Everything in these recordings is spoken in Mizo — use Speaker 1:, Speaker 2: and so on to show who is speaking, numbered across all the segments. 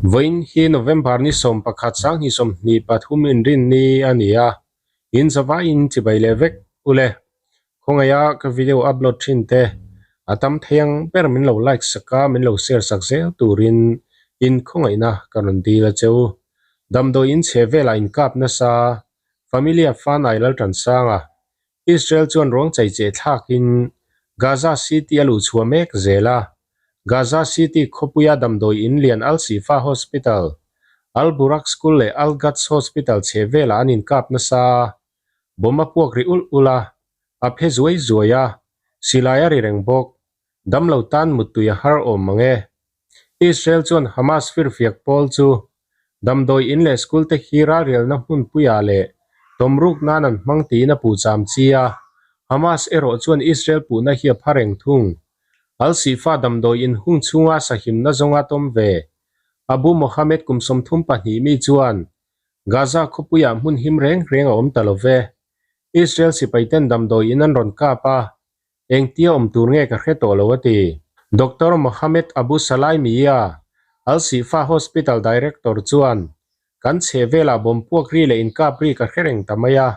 Speaker 1: Vawiin hi November ni 11 2023 inrinni a ni a, in zavaiin chibai leh vek ule. Khawngaih a ka video upload thin te a tam thei ang ber min lo like sak a, min lo share sak zel turin in khawngaihna ka rawn dil a cheu. Damdawi in chhe velah in kap nasa, Familia Fanai Laltansanga, Israel chuan ruang chei cheh thlakin Gaza City a luhchhuah mek zel a, Gaza City khawpuia damdawi in lian Al Shifa Hospital, Al Buraq School leh Al Quds Hospital chhe velah an inkap nasa a, bomb a puak ri ulh ulh a, a phe zuai zuai a, silai a ri reng bawk. Damlo tan muttui a har awm mang e. Israel chuan Hamas firfiak pawl chu damdawi in leh school te khi ralrialna hmunpuiah leh tawmruk nan an hmang tiin a puh cham chi a, Hamas erawh chuan Israel puhna hi a pha reng thung. Al-Shifa damdawi in hung chhunga sahimna zawnga tawm ve Abu Mohammed kum 32 mi chuan Gaza khawpuiah hmun him reng reng a awm ta lo ve. Israel sipaiten damdawi in an rawn kap a, engtia awm tur nge ka hre tawh lo a ti. Doctor Mohammed Abu Salaimia, Al Shifa Hospital Director chuan, Kan chhe velah bomb puak ri leh inkap ri ka hre reng ta mai a.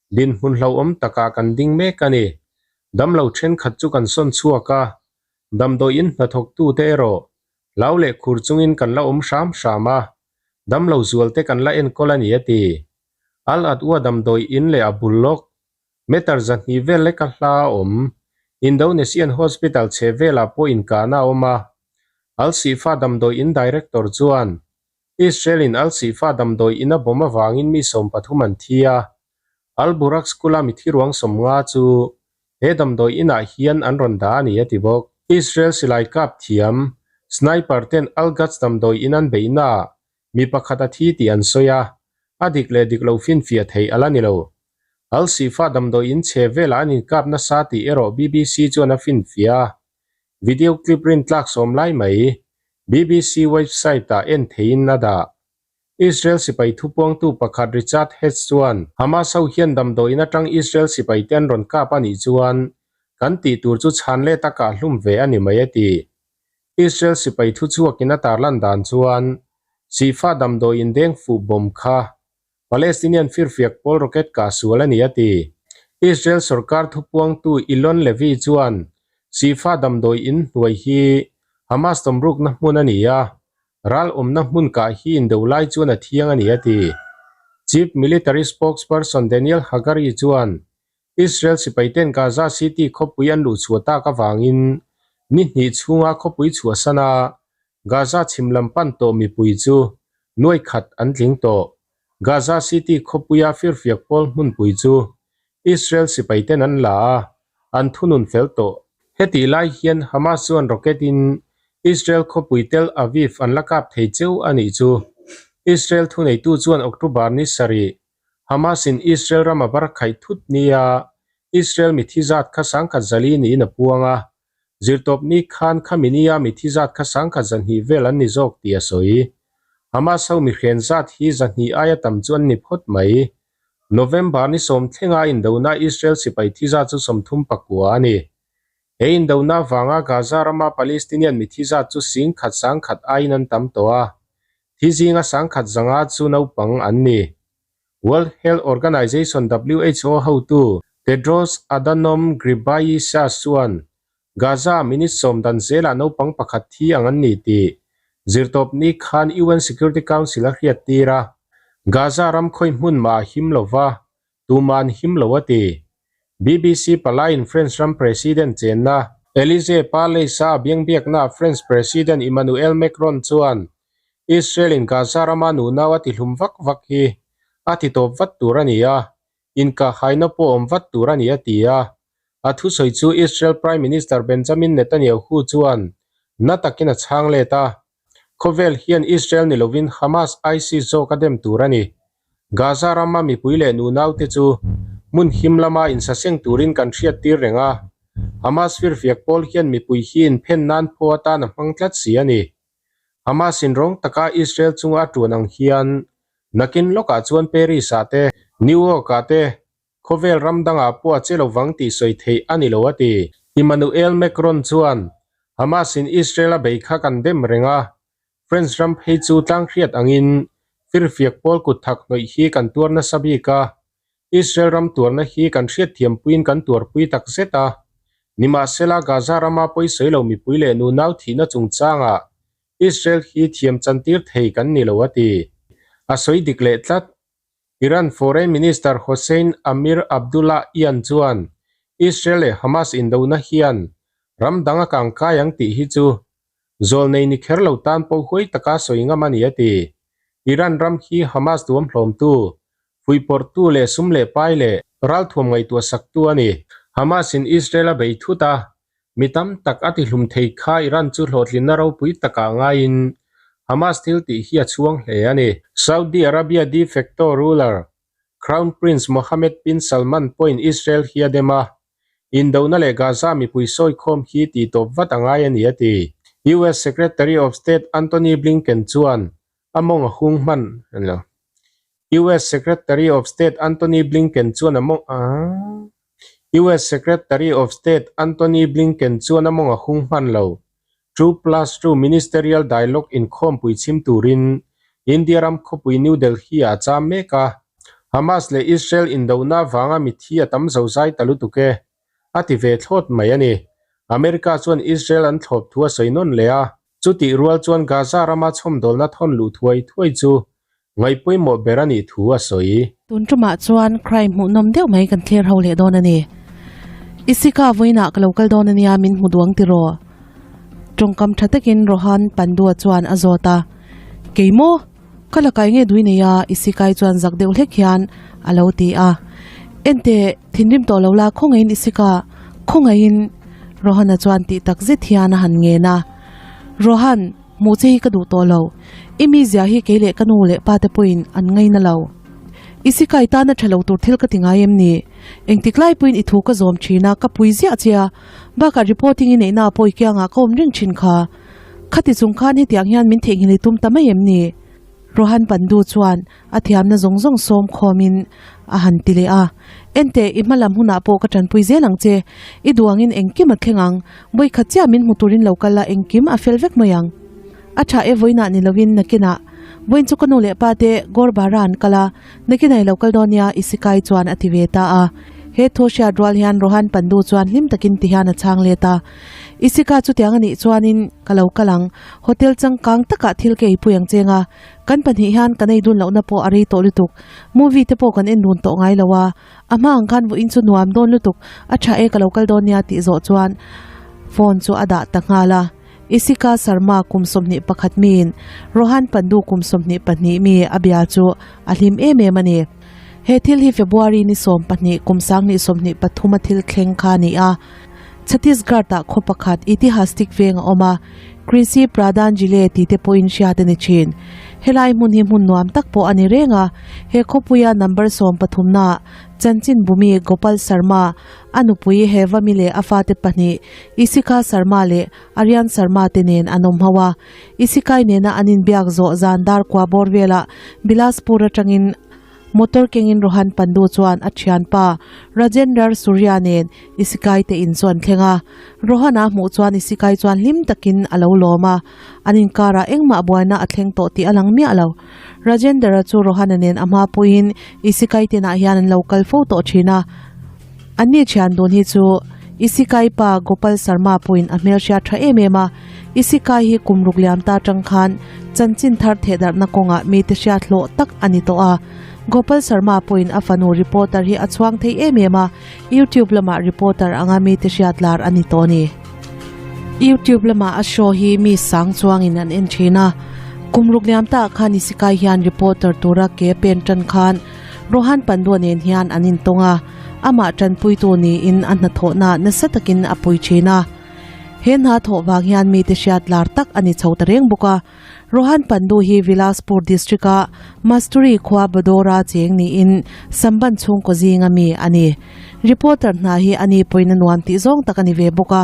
Speaker 1: Dinhmun hlauhawm takah kan ding mek a ni. Damlo thenkhat chu kan sawn chhuak a, damdawi in hnathawktute erawh hlau leh khur chungin kan la awm hram hram a, damlo zual te kan la enkawl a ni a ti. Al Adwa damdawi in leh a bul lawk meter 200 vel leka hla a awm. Indonesian hospital chhe velah pawh inkahna a awm a. Al Shifa damdawi in director chuan Israel in Al Shifa damdawi in a bomb avangin mi 13 an thi a. Al Buraq School a mithi ruang 50 chu he damdawi inah hian an rawn dah a ni a ti bawk. Israel silai kap thiam, sniper ten Al Quds damdawi in an beihnaah mi pakhat a thi tih an sawi a, a dik leh dik lo finfiah theih a la ni lo. Al Shifa damdawi in chhe velah an inkap nasa tih erawh BBC chuan a finfiah a. Video clip rin tlak sawm lai mai BBC website-ah en theihin a dah. Israel sipai thupuangtu pakhat Richard Hetz chuan Hamas ho hian damdawiin atang Israel sipaite an rawn kap a nih chuan kan tih tur chu chhan let a kah hlum ve a ni mai a ti. Israel sipai thuchhuakin a tarlan dan chuan Shifa damdawiin deng fuh bomb kha Palestinian firfiak pawl rocket kah sual a ni a ti. Israel sorkar thupuangtu Elon Levy chuan Shifa damdawi in hnuai hi Hamas tawmrukna hmun a ni a, ral awmna hmun kah hi indo lai chuan a thiang a ni a ti. Chief Military Spokesperson Daniel Hagari chuan Israel sipaiten Gaza City khawpui an luhchhuah tak avangin ni hnih chhunga khawpui chhuahsan a Gaza chhim lam pan tawh mipui chu nuai khat an tling tawh. Gaza City khawpuia firfiak pawl hmunpui chu Israel sipaiten an la a, an thunun fel tawh. Hetih lai hian Hamas chuan rocket in Israel khawpui Tel Aviv an la kap thei cheu a nih chu. Israel thuneitu chuan October ni sarih Hamas in Israel ram a bar khaih thut nia Israel mithi zat kha 1,400 niin a puang a, Zirtawpni khan khami nia mithi zat kha 1,200 vel an ni zawk tih a sawi. Hamas ho mihren zat hi 200 aia tam chu an ni phawt mai. November ni sawm thlenga indona Israel sipai thi zat chu 39 a ni. He indona vanga Gaza rama Palestinian mithi zat chu 1,100 1,000 aiin an tam tawh a, thi zinga 1,500 chu naupang an ni. World Health Organization, WHO, hotu Tedros Adhanom Ghebreyesus chuan Gaza minute sawm dan zelah naupang pakhat thi ang an ni tih zirtawpni khan UN Security Council a hriat tir a. Gaza ram khawi hmun mah a him lo va, tumah an him lo a ti. BBC palaiin French ram President chenna Elysee Palace-a a biangbiaknaah French President Emmanuel Macron chuan Israel-in Gaza rama nunau a tihlum vak vak hi a titawp vat tur a ni a, inkahhaina pawh awm vat tur a ni a ti a. A thusawi chu Israel Prime Minister Benjamin Netanyahu chuan na takin a chhang let a, Khawvel hian Israel ni lovin Hamas ISIS zawk a dem tur a ni. Gaza rama mipui leh nunaute chu hmun him lama insaseng turin kan hriat tir reng a, Hamas firfiak pawl hian mipui hi inphen nan phaw atan a hmang tlat si a ni. Hamas in rawng taka Israel chunga a tuan ang hian nakin lawkah chuan Paris ah te, New York ah te, khawvel ram dangah pawh a che lovang tih sawi theih a ni lo a ti. Emmanuel Macron chuan, Hamas-in Israel a bei kha kan dem reng a, French ram phei chu tlanghriat angin firfiak pawl kut thak hnawih hi kan tuar nasa bik a, Israel ram tuarna hi kan hriatthiampuiin kan tuarpui tak zet a. Nimahsela, Gaza rama pawisawi lo mipui leh nunau thihna chungchangah Israel hi thiam chantir thei kan ni lo a ti. A sawi dik leh tlat. Iran Foreign Minister Hossein Amir Abdullahian chuan Israel leh Hamas indona hian ram dang a kangkai ang tih hi chu zawlnei ni kher lo tan pawh huai taka sawi ngam a ni a ti. Iran ram hi Hamas tuamhlawmtu, fuihpawrhtu leh sum leh pai leh ralthuam ngaihtuah saktu a ni. Hamas-in Israel a bei thut a, Mi tam tak a tihlum thei kha Iran chu hlawhtlinna ropui takah ngaiin Hamas thil tih hi a chhuang hle a ni. Saudi Arabia de facto ruler Crown Prince Mohammed bin Salman pawhin Israel hi a dem a, indona leh Gaza mipui sawikhawm hi tihtawp vat a ngai a ni a ti. US Secretary of State Antony Blinken chuan a mawng a hung hman lo. US Secretary of State Antony Blinken chuan a mawng a. US Secretary of State Antony Blinken chuan a mawng a hung hman lo. Two plus two Ministerial Dialogue inkhawmpui chhim turin India ram khawpui New Delhi-ah a cham mek a. Hamas leh Israel indona avanga mithi a tam zozai ta lutuk e, a ti ve thlawt mai a ni. America chuan Israel an thlawp thu a sawi nawn leh a. Chutih rual chuan Gaza rama chhawmdawlna thawn luh thuai thuai chu ngaihpawimawh ber a nih thu a sawi.
Speaker 2: Tun tumah chuan crime hmuhnawm deuh mai kan thlir ho leh dawn a ni. Isika vawiinah ka lo kal dawn a nia min hmu duang tiraw? Tawngkam tha takin Rohan Pandua chuan a zawt a. Kei maw? Ka la kai nge dui nei a Isikai chuan zak deuh hlek hian a lo ti a. Enteh, thinrim tawh lo la khawngaihin Isika, khawngaihin Rohana chuan tih tak zet hian a han ngen a. Rohan, hmuh che hi ka duh tawh lo. I mizia hi kei leh ka nu leh pa te pawhin an ngaina lo. Isikai tana tha lo tur thil ka ti ngai em ni? Engtik lai pawhin i thu ka zawm thin a, ka pui ziah che a. Bakah reporting i neihna ah pawh i kiangah ka awm reng thin kha. Khati chung khan hetiang hian min theihnghilh i tum ta mai em ni? Rohan Pandu chuan a thiamna zawng zawng sawm khawmin a han ti leh a. Enteh, i hmalam hunah pawh ka tanpui zel ang che. I duh angin engkim a thleng ang. Vawikhat chiah min hmu turin lo kal a, engkim a fel vek mai ang. A tha e vawiinah ni lovin nakinah vawiin chu ka nu leh pa te Gorbara an kal a, nakinah i lo kal dawn nia i sikai chuan a ti ve ta a. He thu hriat rual hian Rohan Pandu chuan hlim takin ti hian a chhang let a. I sika chutiang a nih chuanin ka lo kal ang, hotel changkang takah thil ka eipui ang cheng a, kan pahnih hian kan ei dun lohna pawh a rei tawh lutuk, movie te pawh kan en dun tawh ngai lo a, a hma ang khan vawiin chu nuam dawn lutuk, a tha e ka lo kal dawn nia tih zawh chuan phone chu a dah ta nghal a. Isika Sharma kum 21 miin Rohan Pandu kum 22 mi a bia chu a hlim em em a ni. He thil hi February ni 12 kum 2023 a thil thleng kha a ni a. Chhattisgarh-ah khaw pakhat Itihastik veng a awm a, Krishi Pradhan Jile tih te pawhin hriat a ni thin. Helai hmun hi hmun nuam tak pawh a ni reng a, he khawpuia number sawmpathumnaah chanchin bumi Gopal Sharma, a nupui Hevami leh a fate pahnih Ishika Sharma leh Aryan Sharma te nen an awm ho a. Ishikai nena an inbiak zawh zan dar kua bawr velah Bilaspur atangin Motor kengin Rohan Pandu chuan a thianpa Rajendar Surya nen Isikai te in chu an thleng a. Rohan-a hmuh chuan Isikai chuan hlim takin a lo lawm a, an inkarah engmah buaina a thleng tawh tih a lang miah lo. Rajendar-a chu Rohan-a nen a hma pawhin Isikai tenah hian an lo kal fo tawh thin a. Anni thian dun hi chu Isikai pa Gopal Sharma pawhin a hmelhriat tha em em a, Isikai hi kum ruk liam ta tang khan chanchin thar thehdarhna kawngah mite hriat hlawh tak a ni tawh a. Gopal Sharma pawhin a fanu reporter hi a chhuang thei em em a, YouTube lamah reporter anga mite hriat lar a ni tawh a ni. YouTube lamah a show hi mi sang chuangin an en thin a. Kum ruk liam ta khan Isikai hian reporter tura ke pen tan khan Rohan Pandua nen hian an intawng a, amah tanpuitu niin a hnathawhna nasa takin a pui thin a. He hna thawh vang hian mite hriat lar tak a ni chho ta reng bawk a. Rohan Pandu hi Vilaspur district-a Masturi khua Badora cheng niin Samban chhungkaw zinga mi a ni. Reporter hna hi a ni pawhin a nuam tih zawng tak a ni ve bawk a.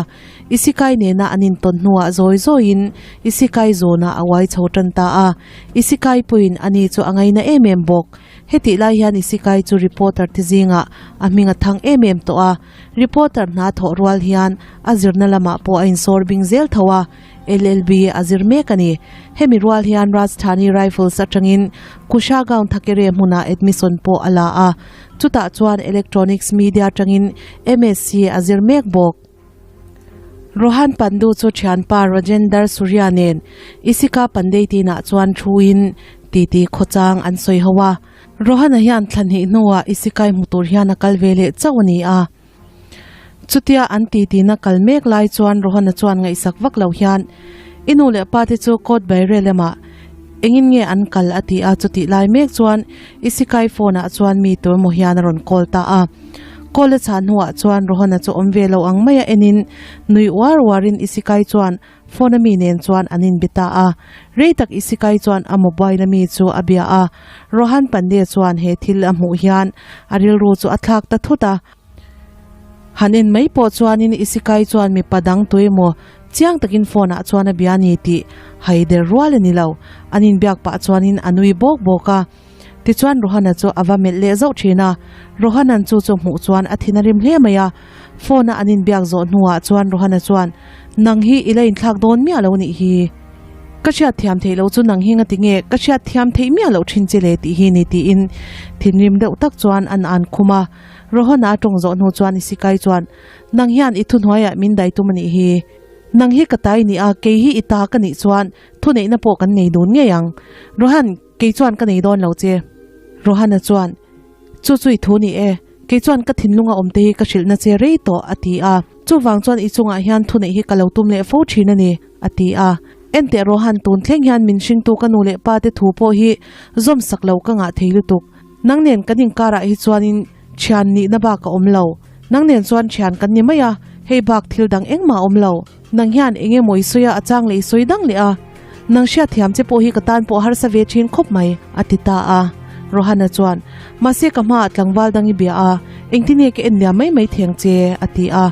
Speaker 2: Isikai nena an intawn hnuah zawi zawiin Isikai zawnah a uai chho tan ta a. Isikai pawhin a ni chu a ngaina em em bawk. Hetih lai hian Isikai chu reporter te zingah a hming a thang em em tawh a, reporter hna thawh rual hian a zirna lamah pawh a insawr bing zel tho a, LLB a zir mek a ni. Hemi rual hian Rajdhani Rifles atangin Kushagaon Thakere hmunah admission pawh a la a, chutah chuan Electronics Media atangin MSc a zir mek bawk. Rohan Pandu chu thianpa Rajender Surya nen Isika Pandey tinah chuan thuin titi khawchang an sawi ho a. Rohan-a hian thla hnih hnuah Isikai hmu tur hian a kal ve leh chauh a ni a. Chutia an titina kal mek lai chuan Rohan-a chuan ngaihsak vak lo hian, I nu leh pa te chu court baire lamah engin nge an kal a ti a, chutih lai mek chuan Isikai phone ah chuan mi tur emaw hian a rawn call ta a. Call a chhan hnuah chuan Rohan-a chu awm ve lo ang maia enin nui uar uarin Isikai chuan Phone a mi nen chuan an inbe ta a, rei tak Isikai chuan a mobile a mi chu a bia a, Rohan Pandey chuan he thil a hmuh hian a rilru chu a thlak ta thut a. Han en mai pawh chuanin Isikai chuan mipa dang tuemaw chiang takin phone ah chuan a bia a ni tih haider rual a ni lo, an inbiak pah chuanin a nui bawk bawk a. Tichuan Rohana chu a va melh leh zauh thin a, Rohanan chu chu hmuh chuan a thin a rim hle mai a. Phone a an inbiak zawh hnuah chuan Rohana chuan, Nang hi i la inthlak dawn miah lo nih hi. Ka hriat thiam theih loh chu nang hi ngati nge ka hriat thiam theih miah loh thin che le tih hi ni tiin thinrim deuh tak chuan an an khum a. Rohana a tawng zawh hnu chuan Isikai chuan, Nang hian i thuhnuaiah min dai tum a nih hi. Nang hi ka ta i nih a, kei hi i ta ka nih chuan thuneihna pawh kan nei dun ngei ang. Rohan, Kei chuan ka nei dawn lo che. Rohana chuan, Chu chu i thu ni e, kei chuan ka thinlunga awmte hi ka hrilhna che rei tawh, a ti a. Chuvang chuan i chungah hian thuneih hi ka lo tum leh fo thin a ni, a ti a. Enteh Rohan, tun thleng hian min hringtu ka nu leh pa te thu pawh hi zawm sak lo ka ngah thei lutuk. Nang nen kan inkarah hi chuanin thian nihna bak a awm lo. Nang nen chuan thian kan ni mai a, hei bak thil dang engmah a awm lo. Nang hian eng emaw i sawi a, a chang leh i sawi dang leh a. Nang hriat thiam che pawh hi ka tan pawh harsa ve thin khawp mai, a ti ta a. Rohana chuan, Mahse ka hmaah tlangval dang i bia a, engtin nge ka en liam mai mai theng che? a ti a.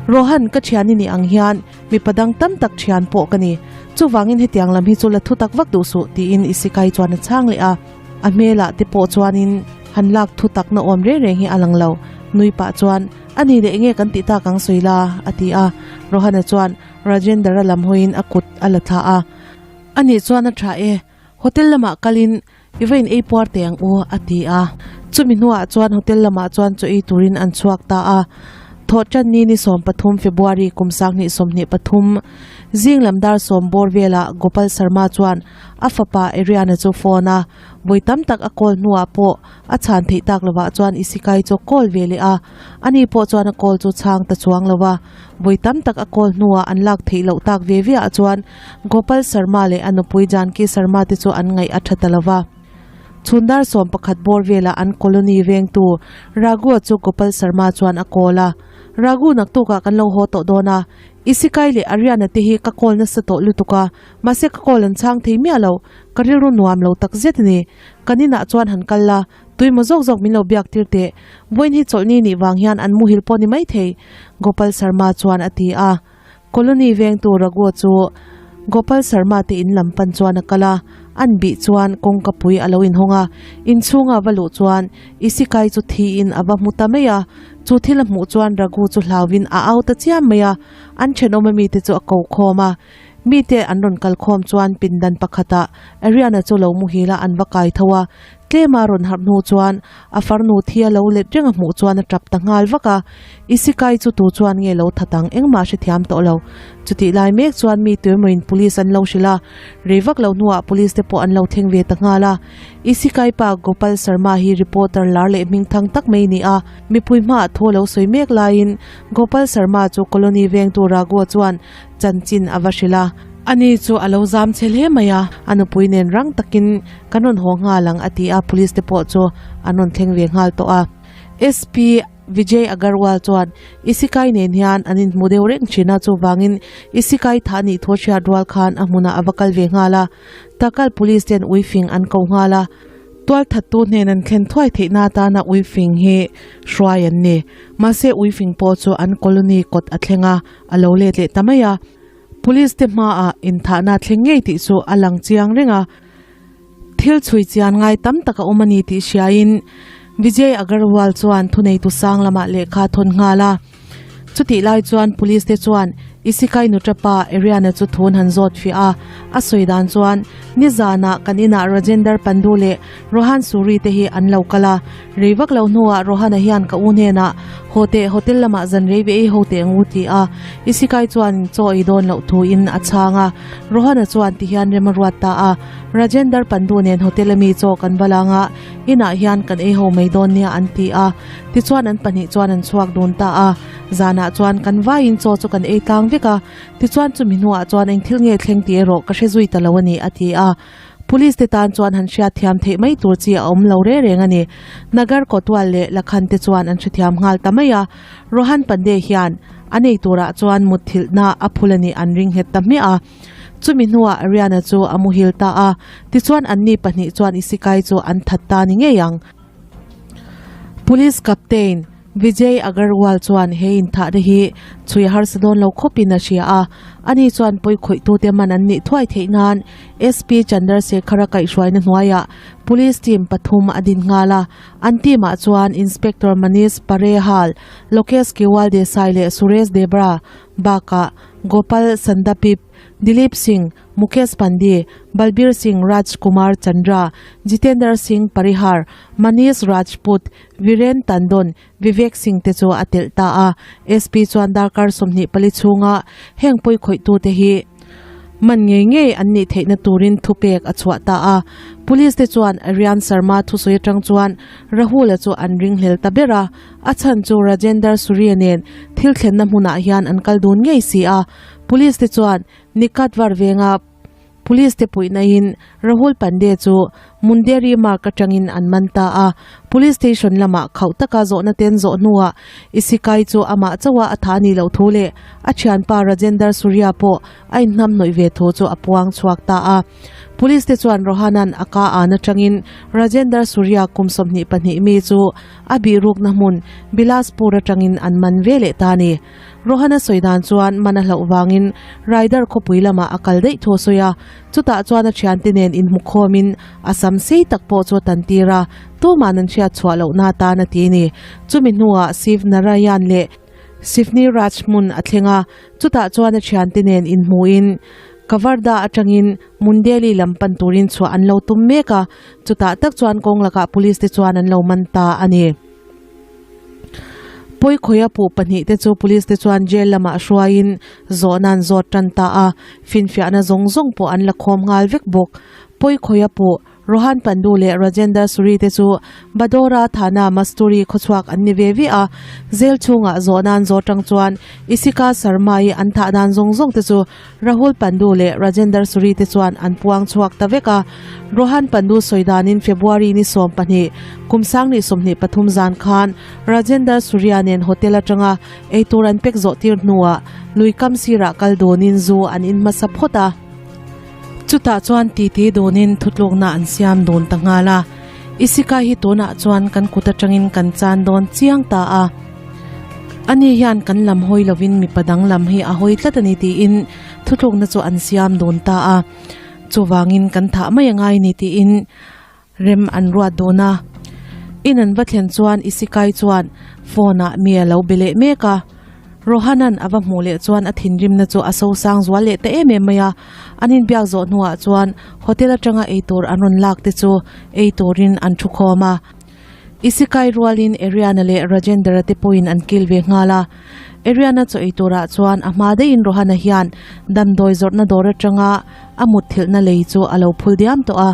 Speaker 2: Rohan, ka thian i nih ang hian mipa dang tam tak thian pawh ka ni. Chuvangin hetiang lam hi chu la thu tak vak duh suh, tiin Isikai chuan a chhang leh a. A hmelah te pawh chuanin han lak thu takna awm reng reng hi a lang lo. Nui pah chuan, A ni leh enge kan tih tak ang sawi la? a ti a. Rohana chuan Rajendra lam hawiin a kut a la thla a. A nih chuan a tha e, hotel lamah kalin i va in ei puar teh ang u, a ti a. Chumi hnuah chuan hotel lamah chuan chaw ei turin an chhuak ta a. Thawhtanni ni 13 February kum 2023 zing lam dar sawm bawr velah Gopal Sharma chuan a fapa Ariana chu phone a vawi tam tak a call hnuah pawh a chhan theih tak lovah chuan Isikai chu a call ve leh a, ani pawh chuan a call chu chhang ta chuang lo va, vawi tam tak a call hnuah an lak theih loh tak ve ve ah chuan Gopal Sharma leh a nupui Janki Sharma te chu an ngaih a tha ta lo va. Chhun dar 11 bawr velah an colony vengtu Raghu-a chu Gopal Sharma chuan a call a, Raghu naktukah kan lo haw tawh dawn a, Isikai leh Ariana te hi ka call nasa tawh lutuk a, Mahse ka call an chhang thei miah lo, ka rilru nuam lo tak zet a ni. Kan inah chuan han kal la, tuimaw zawk zawk min lo biak tir teh. Vawiin hi chawlhni nih vang hian an muhil pawh ni mai thei, Gopal Sharma chuan a ti a. Colony vengtu Raghu chu Gopal Sharma te in lam pan chuan a kal a, an bih chuan kawngka pui a lo inhawng a, inchhunga va luh chuan Isikai chu thiin a va hmu ta mai a. Chu thil a hmuh chuan Raghu chu hlauin a au ta chiam mai a, an thenawm ami te chu a ko khawm a. Mite an rawn kal khawm chuan pindan pakhatah Ariana chu lo muhil a an va kai tho a, tlema rawn harh hnu chuan a farnu thi a lo let reng a hmuh chuan a tap ta nghal vak a, Isikai chu tu chuan nge lo that ang engmah hrethiam tawh lo. Chutih lai mek chuan mi tuemawiin police an lo hrilh a, rei vak lo hnuah police te pawh an lo thleng ve ta nghal a. Isikai pa Gopal Sharma hi reporter lar leh hmingthang tak mai ni a, mipui hmaah thu a lo sawi mek laiin Gopal Sharma chu colony vengtu Raghu chuan Chanchin a va hrilh a. Ani chu a lo zam che hle mai a, a nupui nen rang takin kan rawn haw nghal ang a ti a, police te pawh chu an rawn thleng ve nghal tawh a. SP Vijay Agarwal chuan Isikai nen hian an inhmu deuh reng thin a, chuvangin Isikai thah nih thu hriat rual khan a hmunah a va kal ve nghal a. Takal police ten uifing an ko nghal a, tualthattu hnen an thlen thuai theihna atana uifing hi hruai an ni. Mahse uifing pawh chu an colony kawt a thleng a, A lo let leh ta mai a, Police te hmaah inthahna thleng ngei tih chu a lang chiang reng a. Thil chhui chian ngai tam tak a awm a ni tih hriain Vijay Agarwal chuan thuneitu sang lamah lehkha a thawn nghal a. Chutih lai chuan police te chuan Isikai Nutrapa Ariana chu thun han zawt fiah a, a sawi dan chuan nizanah kan inah Rajender Pandu leh Rohan Suri te hi an lo kal a, rei vak lo hnuah Rohana hian ka u hnenah haw teh hotel lamah zan rei ve ei ho teh ang u ti a, Isikai chuan chaw ei dawn loh thuin a chhang a, Rohana chuan ti hian rem a ruat ta a, Rajender Pandu nen hotel ami chaw kan va lang a, inah hian kan ei ho mai dawn nia an ti a, tichuan an pahnih chuan an chhuak dun ta a, zanah chuan kan vaiin chaw chu kan ei tlang vek a, tichuan chumi hnuah chuan eng thil nge thleng tih erawh ka hre zui ta lo a ni a ti a. Police te tan chuan han hriat thiam theih mai tur chi a awm lo reng reng a ni. Nagar Kotwal leh Lakhan te chuan an hrethiam nghal ta mai a, Rohan Pandey hian a nei turah chuan mutthilhna a phul a nih an ring nghet ta hmiah a. Chumi hnuah Ariana chu a muhil ta a, tichuan anni pahnih chuan Isikai chu an that ta ni ngei ang. Police Captain Vijay Agarwal chuan he inthahna hi chhui a harsa dawn lo khawpin a hria a, ani chuan pawi khawihtute man an nih thuai theih nan SP Chandrasekhar-a kaihhruaina hnuaiah Police team pathum a din nghal a, an team-ah chuan Inspector Manish Parehal, Lokesh Kewal Desai leh Suresh Debra bakah Gopal Sandapip, Dilip Singh, Mukesh Pandey, Balbir Singh Raj Kumar Chandra, Jitender Singh Parihar, Manish Rajput, Viren Tandon, Vivek Singh te chu a telh ta a. SP chuan darkar 24 chhunga heng pawi khawihtute hi man ngei ngei an nih theihna turin thupek a chhuah ta a. Police te chuan Aryan Sharma thusawi atang chuan Rahul-a chu an ringhlel ta ber a, a chhan chu Rajender Surya nen thil thlenna hmunah hian an kal dun ngei si a. Police te chuan Nikatvar venga Police te puihnain Rahul Pandey chu Munderi Marg atangin an man ta a, Police Station lamah khauh taka zawhna ten zawh hnuah Isikai chu amah chauha a tha ni loh thu leh a thianpa Rajender Surya pawh a inhnamhnawih ve thu chu a puang chhuak ta a. Police te chuan Rohanan a ka an atangin Rajender Surya kum 22 mi chu a bihrukna hmun Bilaspur atangin an man ve leh ta a ni. Rohana sawi dan chuan man a hlauh vangin Ryder khawpui lamah a kal daih thu a sawi a, chutah chuan a thiante nen inhmu khawmin a sam sei tak pawh chu a tan tir a, tuman an hriat chhuah lohna atan a ti a ni. Chumi hnuah Shiv Narayan leh Shivni Raj hmun a thleng a, chutah chuan a thiante nen inhmuin Kavarda atangin Mundeli lam pan turin chhuah an lo tum mek a, chutah tak chuan kawng lakah police te chuan an lo man ta a ni. Pawi khawia puh pahnihte chu police te chuan jail lamah hruaiin zawhna an zawt tan ta a, finfiahna zawng zawng pawh an la khawm nghal vek bawk. Pawi khawia puh Rohan Pandu leh Rajender Suri te chu Badora Thana Masturi khawchhuak an ni ve ve a, jail chhungah zawhna an zawt tang chuan Isika Sharma-i an thah dan zawng zawng te chu Rahul Pandu leh Rajender Suri te chuan an puang chhuak ta vek a. Rohan Pandu sawi danin February ni 12, kum 2023 zan khan Rajender Surya nen hotel atanga eitur an pek zawh tir hnuah lui kam sirah kal dawnin zu an in hmasa phawt a. Chutah chuan titi dawnin thutlukna an siam dawn ta nghal a. Isika hi tunah chuan kan kut atangin kan chan dawn chiang ta a. Ani hian kan lam hawi lovin mipa dang lam hi a hawi tlat a ni tiin thutlukna chu an siam dawn ta a. Chuvangin kan thah mai a ngai ni tiin rem an ruat dawn a. In an va thlen chuan Isikai chuan phone ah mi a lo be leh mek a. Rohanan a va hmuh leh chuan a thinrimna chu a sosang zual leh ta em em mai a. An inbiak zawh hnuah chuan hotel atanga eitur an rawn lak te chu ei turin an thu khawm a. Isikai rualin Ariana leh Rajendra te pawhin an kil ve nghal a. Ariana chaw ei turah chuan a hma daihin Rohana hian damdawi zawrhna dawr atanga a mutthilhna lei chu a lo phul diam tawh a.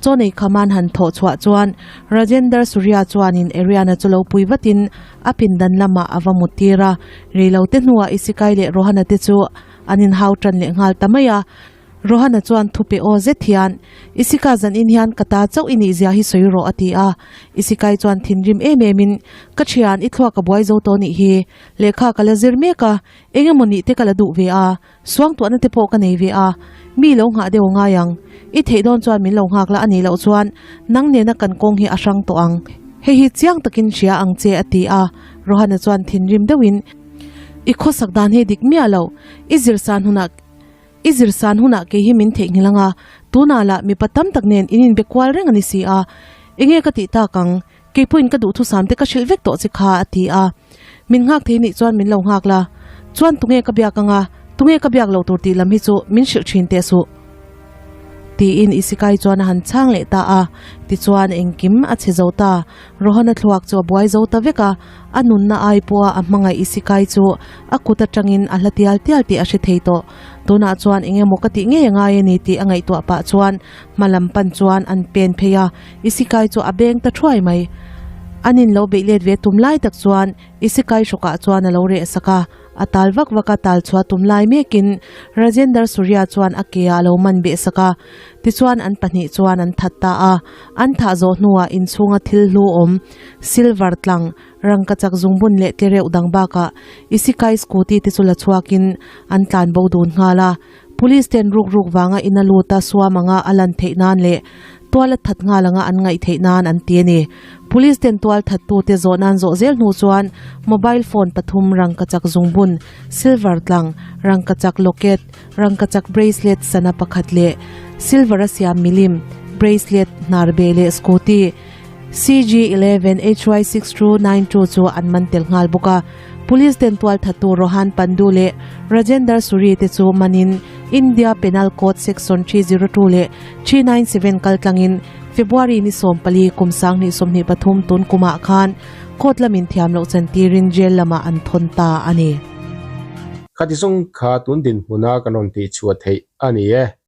Speaker 2: Chaw nei khaman han thawh chhuah chuan Rajender Surya chuanin Ariana chu lo pui vatin a pindan lamah a va mut tir a. Reilote hnuah Isikai leh Rohana te chu an inhau tan leh nghal ta mai a. Rohana chuan thupe aw zet hian, Isika zanin hian ka ta chauh i nih zia hi sawi rawh a ti a. Isikai chuan thinrim em emin, Ka thian, i thluak a buai zo tawh nih hi. Lehkha ka la zir mek a, eng emaw nih te ka la duh ve a, suangtuahna te pawh ka nei ve a, mi lo nghah deuh a ngai ang. I theih dawn chuan min lo nghak la a nih loh chuan nang nena kan kawng hi a hrang tawh ang. Hei hi chiang takin hria ang che a ti a. Rohana chuan thinrim deuhin, I khawsak dan hi dik miah lo, i zir san hunah I zir san hunah kei hi min theihnghilh ang a, Tunah lah mipa tam tak nen in inbe kual reng a ni si a, enge ka tih tak ang? Keipawhin ka duhthusam te ka hrilh vek tawh che kha a ti a. Min nghak thei nih chuan min lo nghak la, chuan tunge ka biak anga, tunge ka biak loh tur tih lam hi chu min hrilh thin teh suh. Tiin Isikai chuan a han chhang leh ta a, tichuan engkim a chhe zo ta. Rohana thluak chu a buai zo ta vek a, a nunna ai pawha a hmangaih Isikai chu a kut atangin a hla tial tial tih a hre thei tawh. Tunah chuan eng emaw ka tih ngei a ngai a ni tih a ngaihtuah pah chuan hma lam pan chuan an pen phei a, Isikai chu a beng ta thuai mai. An in lo beih let ve tum lai tak chuan Isikai hrawkah chuan a lo reh sak a, a tal vak vak a tal chhuah tum lai mekin Rajender Surya chuan a ke ah a lo man beh sak a, tichuan an pahnih chuan an that ta a, an thah zawh hnuah inchhunga thil hlu awm silver tlang rangkachak zungbun leh tlereuh dang bakah Isikai scooty te chu la chhuakin an tlan bo dun nghal a. Police ten ruk ruk vanga ina lut a suam anga a lan theih nan leh tual a that nghal anga an ngaih theih nan an ti a ni. Police ten tual that tute zawh nan zawh zel hnu chuan mobile phone pathum rangkachak zungbun, silver tlang, rangkachak locket, rangkachak bracelet sana pakhat leh silver a siam milim, bracelet, hnarbe leh scooty, CG 11 HY 6292 chu an man tel nghal bawk a. Police ten tualthattu Rohan Pandu leh Rajender Suri te chu manin India Penal Code Section 302 leh 397 kaltlangin February ni 14 kum 2023 tun kumah khan court lamin thiam loh chantirin jail lamah an thawn ta a ni.
Speaker 1: Khati zawng kha tun dinhmuna kan rawn tihchhuah theih a ni e.